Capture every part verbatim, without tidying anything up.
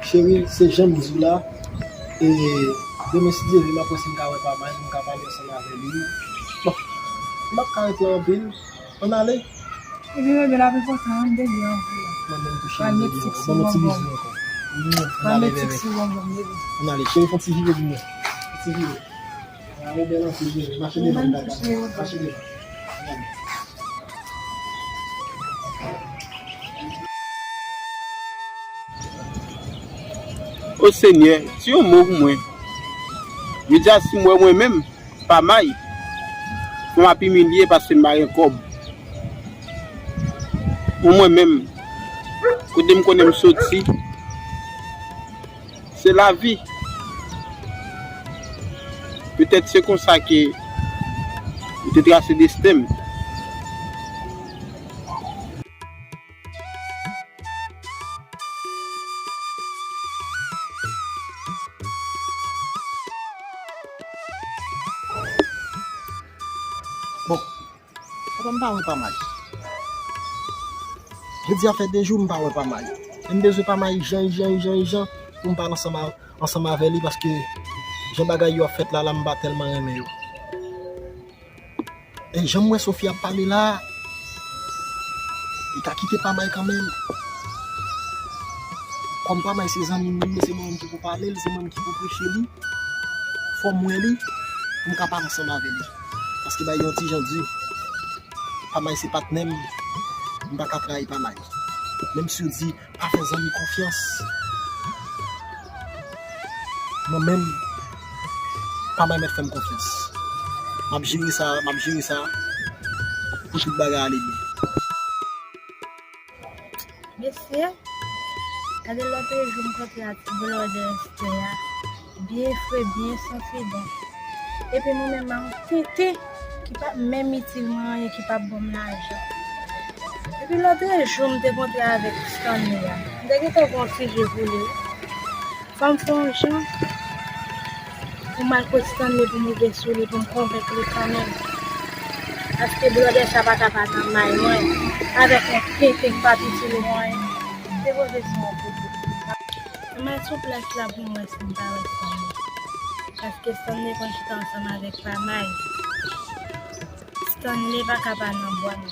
Cheri, se jan m di w la, e demen si Dye vle, m ap wè si m ka wè pa May, m ka pale ansanm avè li. Bon, m p ap ka rete anpil, ann ale. Ebyen, bebe, l ap enpòtan, m deli anvi. Mwen menm tou, cheri, deli ankò. Ban m yon ti bizou ankò. Ann ale, bebe. Ann ale, cheri, fè yon ti vire pou mwen. Yon ti vire. Ann ale, bèl anpil, bebe. Mache devan, dada. Mache devan. Ann ale. O Senyè, di yon mo pou mwen. Jodi a, si m wè mwen menm, pa May, fò m ap imilye paske m pa gen kòb. Pou mwen menm, kote m konnen m soti, se lavi. Petèt se konsa ke m te trase desten m. Bon, papa, m pa wè pa May. Jodi a fè de jou m pa wè pa May. E m bezwen pa May jan, jan, jan, jan pou m pale ansanm a, ansanm avè li paske jan bagay yo ap fèt la, la m pa tèlman renmen yo. E jan m wè Sophie ap pale la, li ka kite pa May kanmenm. Kòm pa May se zanmi m, se mwen menm ki pou pale l, se mwen menm ki pou preche li, fò m wè li, pou m ka pale ansanm avè li. Paske bagay yo yon ti jan di. Pa May se patnè m, m pa ka trayi pa May. Menm si w di pa fè zanmi konfyans. Mwen menm, pa May mèt fè m konfyans. M ap jere sa, m ap jere sa pou tout bagay ale byen. Mesye, gade lòt jou m kontre ak ti blòdè Esther a. Byen fre, byen santi bon. Epi mwen menm, m a yon tenten ki p ap menm itil mwen anyen, ki p ap ban m lajan. Epi lòtrejou, m te kontre avèk Stanley a. M te gentan gen yon ti je pou li. Fò m fè yon jan pou m al kot Stanley pou m rive sou li, pou m konvenk li kanmenm. Paske blòdè sa pa ka pa nan may mwen. Avèk yon tenten k p ap itil mwen anyen. M te poze sou yon kote. Ann al sou plas la pou m wè si m pa wè Stanley. Paske Stanley konn chita ansanm avèk pa May. Stanley pa ka pa nan bwat.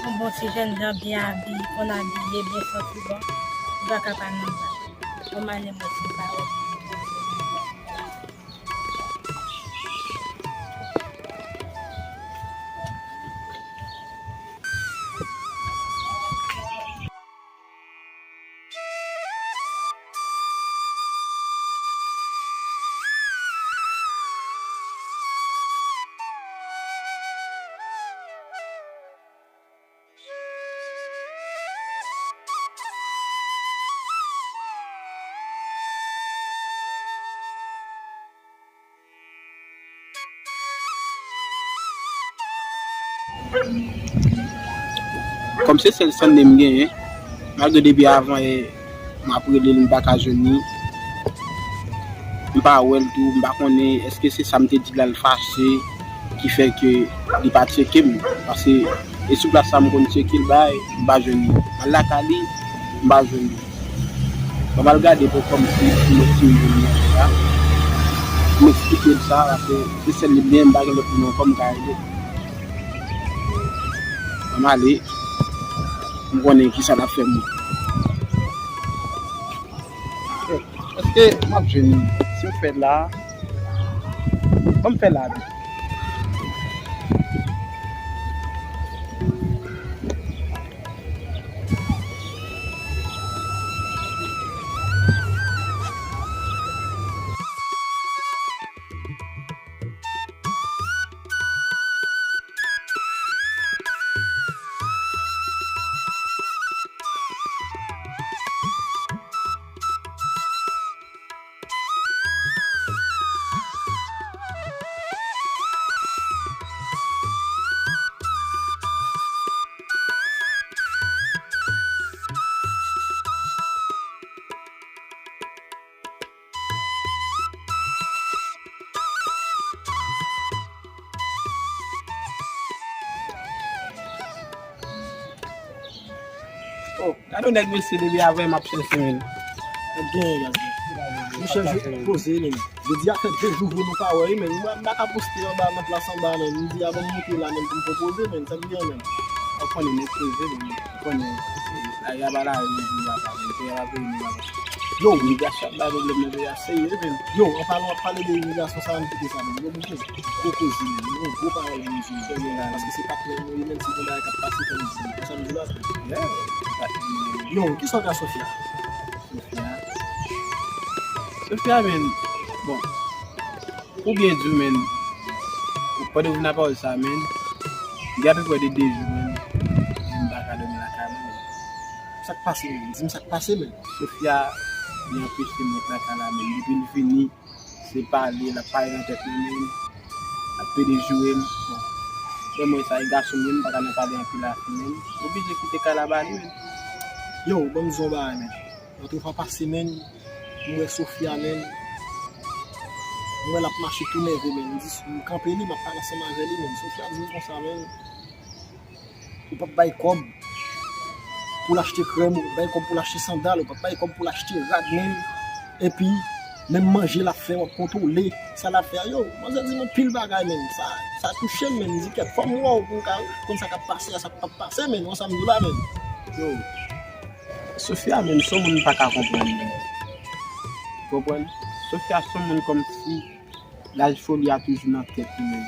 Yon bon ti jènjan byen abiye, konn abiye, byen santi bon. Li pa ka pa nan bwat. Ann ale m wè si m pa wè. Kòm se sèl Stanley m genyen, malgre depi avan yè m ap rele l, m pa ka jwenn li. M pa wè l tou, m pa konnen èske se sa m te di la l fache ki fè ke li pa tcheke m. Paske e sou plas sa m konn tcheke l bay, m pa jwenn li. M al lakay li, m pa jwenn li. Bon, m al gade pou kòm si pou mwen si m jwenn li la. M eksplike l sa, paske se sèl li m genyen, m pa gen lòt moun ankò m ka rele. Bon, m ale, m konnen kisa l ap fè m. Èske m ap jwenn li? Si m fè la, ban m fè la tou. Oh, gade yon nèg mesye depi avè m ap chèche menm. Genyen gaz la. Monchè, jodi a fè de jou vre nou pa wè wi, men m pa ka poste anba nan plas anba, men m di a ban m moute la, men pou m pwopoze, men sa k gen, men. Ou konnen nèg poze, men ou konnen lari a pa lari, men papa, men peyi a pa peyi, men papa. Yo, imigrasyon ap bay pwoblèm nan peyi a serye, men. Yo, an palan w ap pale de imigrasyon sa, m kite sa, men. Yo, monchè, gwo koze, men. Yon gwo pawòl, men, di, serye la, paske se patnè nou ye, menm si gen bagay k ap pase, fò n di, konsa m di la. Yo, kisa w ka Sofia? Sofia. Sofia, men, bon, pou byen di w, men, pandan w vin nan pawòl sa, men, gen apeprè de de jou, men, m pa ka dòmi lakay mwen, men. Sa k pase, men? Di m sa k pase, men. Sofia, li anpeche m ret lakay la, men. Depi l vini, se pale, l ap pale nan tèt li, men. L ap pede joure m. Bon. Frè mwen sa, e gason, men, m pa ka nan pale anpil avè l, men. M oblije kite kay la ba li, men. Yo, ban m di w yon bagay, men. Lòt fwa pase, men, m wè Sofia, men. M wè l ap mache tou nève, men. M di, m kanpe li, m ap pale ansanm avè li, men. Sofia di m konsa, men. Ou p ap bay kòb pou l achte krèm, ou p ap bay kòb pou l achte sandal, ou p ap bay kòb pou l achte rad, men. Epi, menm manje l ap fè, w ap kontwole sa l ap fè a. Yo, manzè di m anpil bagay, men. Sa, sa touche m, men. M di, kèt, fò m wè w pou m ka konn sa k ap pase a, sa k p ap pase, men. Wè sa m di w la, men. Yo, Sofia, men, se yon moun m pa ka konprann, men. Ou konprann? Sofia se yon moun kòmsi laj foli a toujou nan tèt li, men.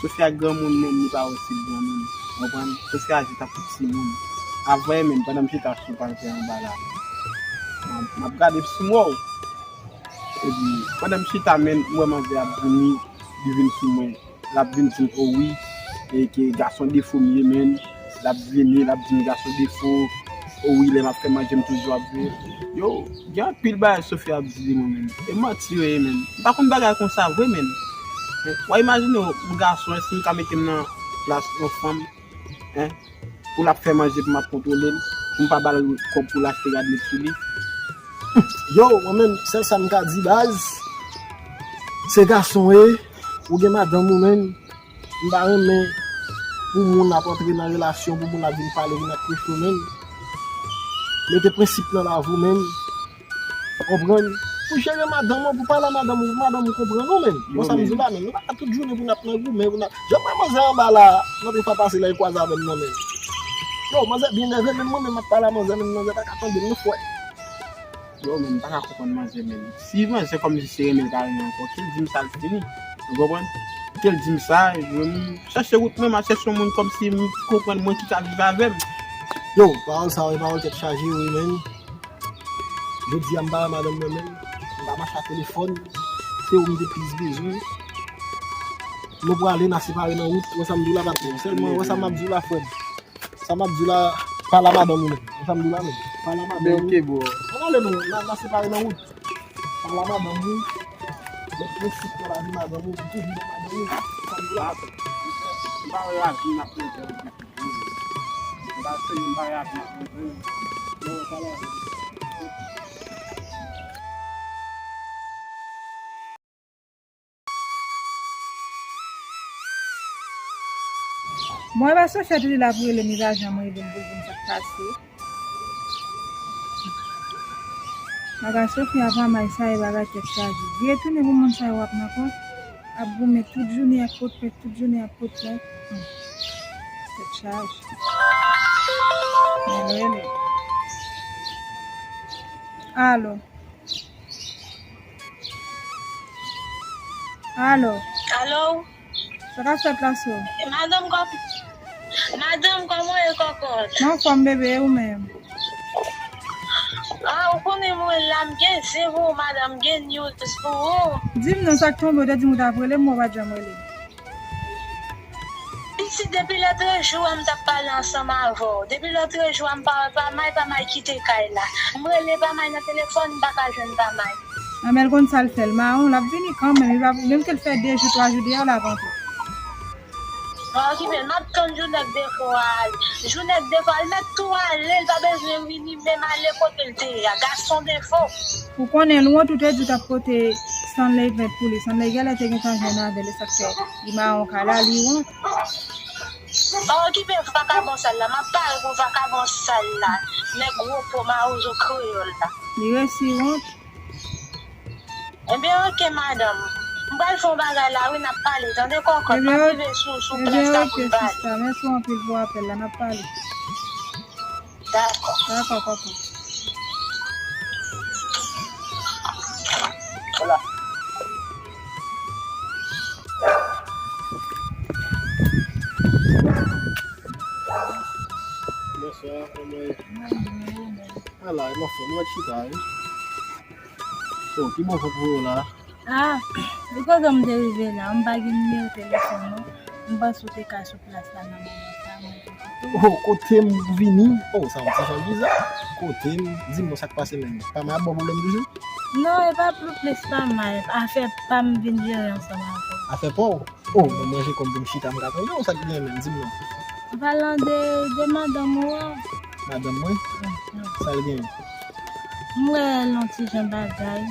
Sofia granmoun, men, li pa osi granmoun. Ou konprann? Sofia aji tankou timoun. Avè, men, pandan m chita sou pante anba la, m ap, m ap gade si m wè w. Epi, pandan m chita, men, m wè manzè ap vini, li vin sou mwen. L ap vin di m, o wi, e ke gason defo m ye, men. L ap vini, l ap di m gason defo. O wi, lè m ap fè manje, m toujou ap veye. Yo, gen anpil bagay Sofia ap di de mwen, men. E manti yo ye, men. M pa konn bagay konsa vre, men. W a imajine w, yon gason, si m ka mete m nan plas yon fanm, en, pou l ap fè manje pou m ap kontwole l, pou m pa ba l kòb pou l achte rad nèt sou li. Yo, mwen menm, sèl sa m ka di, baz, se gason w ye, ou gen madanm ou menm, m pa renmen pou moun ap antre nan relasyon, pou moun ap vin pale, vin ap preche w menm. Mete prensip nan lavi w menm. Konprann? Pou jere madanm ou, pou pale a madanm ou, pou madanm ou konprann ou menm. Bon, sa m di w la menm. Nou pa ka tout jounen pou n ap nan goumen, pou n ap. Jan m wè manzè anba la, nan de fwa pase la, li kwaze avè m nan menm. Yo, manzè byen nève, menm mwen menm m ap pale a manzè, menm manzè pa ka tande m, nou fwè. Yo, men m pa ka konprann manzè, men. Si manzè kòmsi se renmen l ta renmen ankò, ke l di m sa l fini. Ou konprann? Ke l di m sa, mwen, m chache wout mwen, m al chèche yon moun kòmsi m konprann mwen ki ka viv avè m. Yo, pawòl sa yo, e pawòl tèt chaje, wi, men. Jodi a, m pa wè madanm mwen menm. M pa mache ak telefòn. Se ou m te plis bezwen. Nou prale, n a separe nan wout. Wè sa m di w la, patnè. Sèlman, wè sa m ap di w la, frè m. Sa m ap di w la, pale a madanm ou menm. Wè sa m di w la menm. Pale a madanm ou. Ok, bro. Ann ale non, n a, n a separe nan wout. Pale a madanm ou. Met prensip nan lavi madanm ou, pou toujou nan madanm ou. Wè sa m di w la. M pa wè lavi m ap pèdi. M pa wè lavi m ap pèdi. Non, pale a. Bon, e pa Sofia te di l ap rele m, li pa janm rele m pou l di m sa k pase. Bagay Sofia pa may sa, e bagay tèt chaje. Vire tounen pou moun sa yo ap nan kont, ap goumen tout jounen ak potpèt, tout jounen ak potpèt. Hmm. Tèt chaje. Men rele. Alo. Alo. Alo. Sa k ap fèt la, sè? Madanm, kòm-, madanm, kòman w ye, kòkòt? Mwen anfòm, bebe, e ou menm? Ah, ou konnen mwen la, m gen zen pou ou, madanm, m gen news pou ou. Di m non, sa k tonbe, ou te di m ou t ap rele m, ou pa t janm rele m. Pitit, depi lòtrejou a m t ap pale ansanm avè w. Depi lòtrejou a m pa wè Pamay, Pamay kite kay la. M rele Pamay nan telefòn, m pa ka jwenn Pamay. Anben, l konn sa l fè, l mawon, l ap vini kanmenm. Li pa, menm ke l fè de jou, twa jou deyò, l ap antre. Pa okipe l, m ap tann jou nèg defo a ale. Jou nèg defo a, l mèt tou ale, l pa bezwen vini menm ale kote l te ye a. Gason defo. Ou konnen l wont, ou te di w t ap pote Stanley Vent pou li. Stanley genlè te gentan jwenn avè l, e sa k fè li mawon kay la, li wont. Pa okipe vakabon sal la, m ap pale pou vakabon sal la. Nèg gwo po mawozo kreyòl la. Li resi wont. Ebyen, oke, madanm. M pral fè yon bagay la, wi, n ap pale. Tande, kòkòt, m ap rive sou, sou plas la pou n pale. Ebyen, oke, sista. Mèsi anpil pou apèl la, n ap pale. Dakò. Dakò, kòkòt. Hola. Bonswa, kòman e? Ala, e mwen fè mwen chita, wi. Oh, ki bò pou ou la? Ah, li kote m te rive la, m pa gen nimewo telefòn non. M panse ou te ka sou plas la nan moman sa, mwen te kote w. Oh, kote m vini? Oh, sa yon ti jan biza. Kote m? Di m non, sa k pase menm? Pa m ap ba w pwoblèm toujou? Non, e pa pli plis pa m, afè pa m vin jere ansanm avè w. Afè pa w? Oh, mwen manje kòm pou m chita, m ka tande w, sa k genyen menm? Di m non. An palan de, de madanm ou an. Madanm mwen? Mhm. Sa l genyen? M wè l yon ti jan bagay.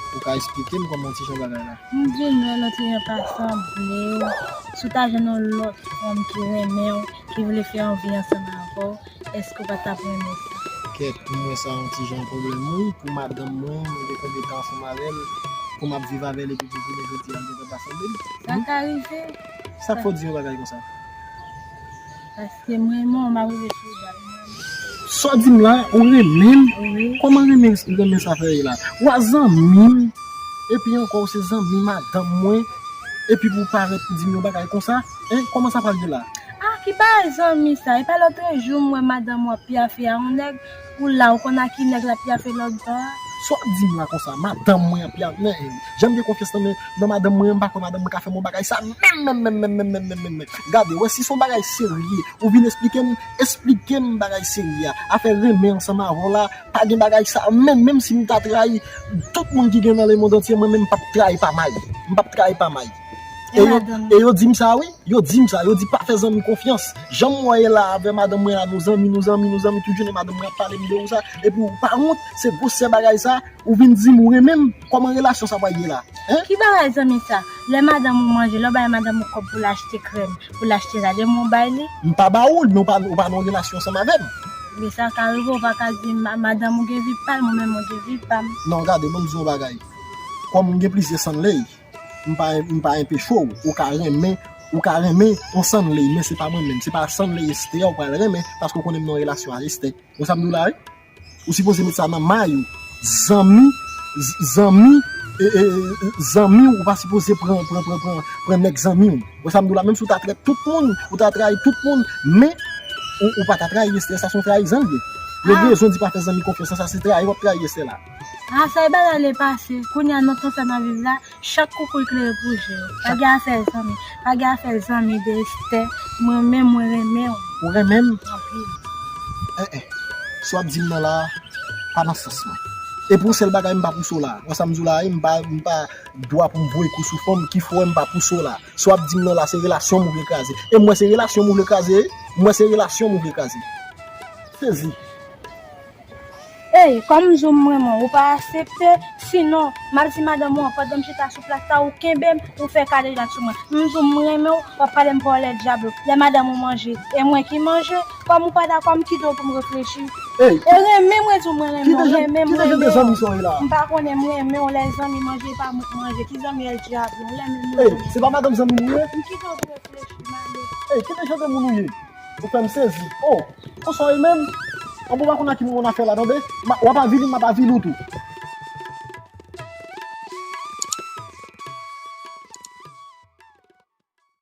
Ou ka esplike m kòman yon ti jan bagay la? M vin wè l yon ti jan pa sanble w. Si w ta jwenn yon lòt fanm ki renmen w, ki vle fè yon vi ansanm avè w, èske w pa t ap renmen sa? Kèt, pou mwen sa yon ti jan pwoblèm wi. Pou madanm mwen, mwen gen konbyen tan ansanm avè l, pou m ap viv avè l epi pou jounen jodi a, l gentan pa sanble m? Sa ka rive. Sa k fè w di yon bagay konsa? Paske m renmen w, m ap rive sou ou, m renmen w. Sa w di m la, ou renmen m? Wi. Kòman renmen, renmen sa fè ye la? Ou a zanmi m, epi ankò ou se zanmi madanm mwen, epi pou w parèt pou di m yon bagay konsa? Hein? Kòman sa pral ye la? Ah, ki bagay zanmi sa? E pa lòtrejou m wè madanm w ap pyafe a yon nèg, ou la, ou konn a ki nèg l ap pyafe lòt bò a? Sa w ap di m la konsa? Madanm mwen ap pyafe, men, jan m gen konfyans nan, nan madanm mwen an, m pa kwè madanm mwen ka fè m yon bagay sa, menm, menm, menm. Gade, wè, si se yon bagay serye, ou vin esplike m, esplike m bagay serye a. Afè renmen ansanm avè w la, pa gen bagay sa, menm, menm si m ta trayi tout moun ki gen nan lemonn antye, mwen menm m p ap trayi pa may. M p ap trayi pa may. E yo, e yo di m sa wi, yo di m sa, yo di pa fè zanmi konfyans. Jan m wè w ye la avè madanm mwen la, nou zanmi, nou zanmi, nou zanmi, tout jounen madanm mwen ap pale m de ou sa, epi ou pa wont, se gwosè bagay sa, ou vin di m ou renmen m, kòman relasyon sa pral ye la? Hein? Ki bagay zanmi sa? Lè madanm ou manje, lè w bay madanm ou kòb pou l achte krèm, pou l achte sa, de mwen w bay li? M pa ba ou l, men ou pa, ou pa nan yon relasyon ansanm avè m. Men sa ka rive, ou pa ka di ma-, madanm ou gen vi pa l, mwen menm mwen gen vi pa m. Non, gade, ban m di w yon bagay. Kòm m gen plizyè sanley, m pa, m pa enpeche w, ou ka renmen, ou ka renmen yon sanley, men se pa mwen menm, se pa sanley Esther ou pral renmen, paske ou konnen m nan yon relasyon ak Esther. Ou wè sa m di w la, wi? Ou sipoze met sa nan may ou. Zanmi, z-, zanmi, e, e, e, zanmi w, ou pa sipoze pran, pran, pran, pran, pran nèg zanmi w. Ou wè sa m di w la, menm si w ta trèt tout moun, ou ta trayi tout moun, men ou, ou pa ta trayi Esther, sa se yon trayizan l ye. Yo gen rezon di pa fè zanmi konfyans, sa se trayi w ap trayi Esther la. Ah, sa e bagay lepase. Kounye a, nan tan sa n ap viv la, chak koukouy klere pou je yo. Pa gen afè zanmi. Pa gen afè zanmi de Esther. Mwen menm, mwen renmen w. Ou renmen m? Anpil. Eh, eh. Sa w ap di m nan la, pa nan sans mwen. E pou yon sèl bagay, m pa pouse w la. Wè sa m di w la, m pa, m pa dwa pou m voye kou sou fanm, ki fè m pa pouse w la. Sa w ap di m nan la, se relasyon m ou vle kraze. E m wè se relasyon m ou vle kraze, wi. M wè se relasyon m ou vle kraze. Sezi. Ey, kòm m di w m renmen w, ou pa aksepte, sinon, m ap di madanm ou an, pandan m chita sou plas la, ou kenbe m, ou fè kadejak sou mwen. M di w m renmen w, w ap pale m pawòl lè dyab. Lè madanm ou manje, e mwen ki manje, kòm ou pa dakò, m kite w pou m reflechi. Ey, e renmen, mwen di w mwen renmen w, renmen, mwen renmen w. M pa konnen, m renmen w, lè zanmi manje, e pa mwen k manje, ki zanmi el dyab, ou renmen m, mwen renmen w. Ey, se pa madanm zanmi m ye? M kite w pou reflechi, m ale. Ey, ki te jan de moun ou ye? Ou fè m sezi. Oh, konsa w ye menm? Anben, w pa konn a ki moun w nan afè la, tande? M a, w ap avili m, m ap avili w tou.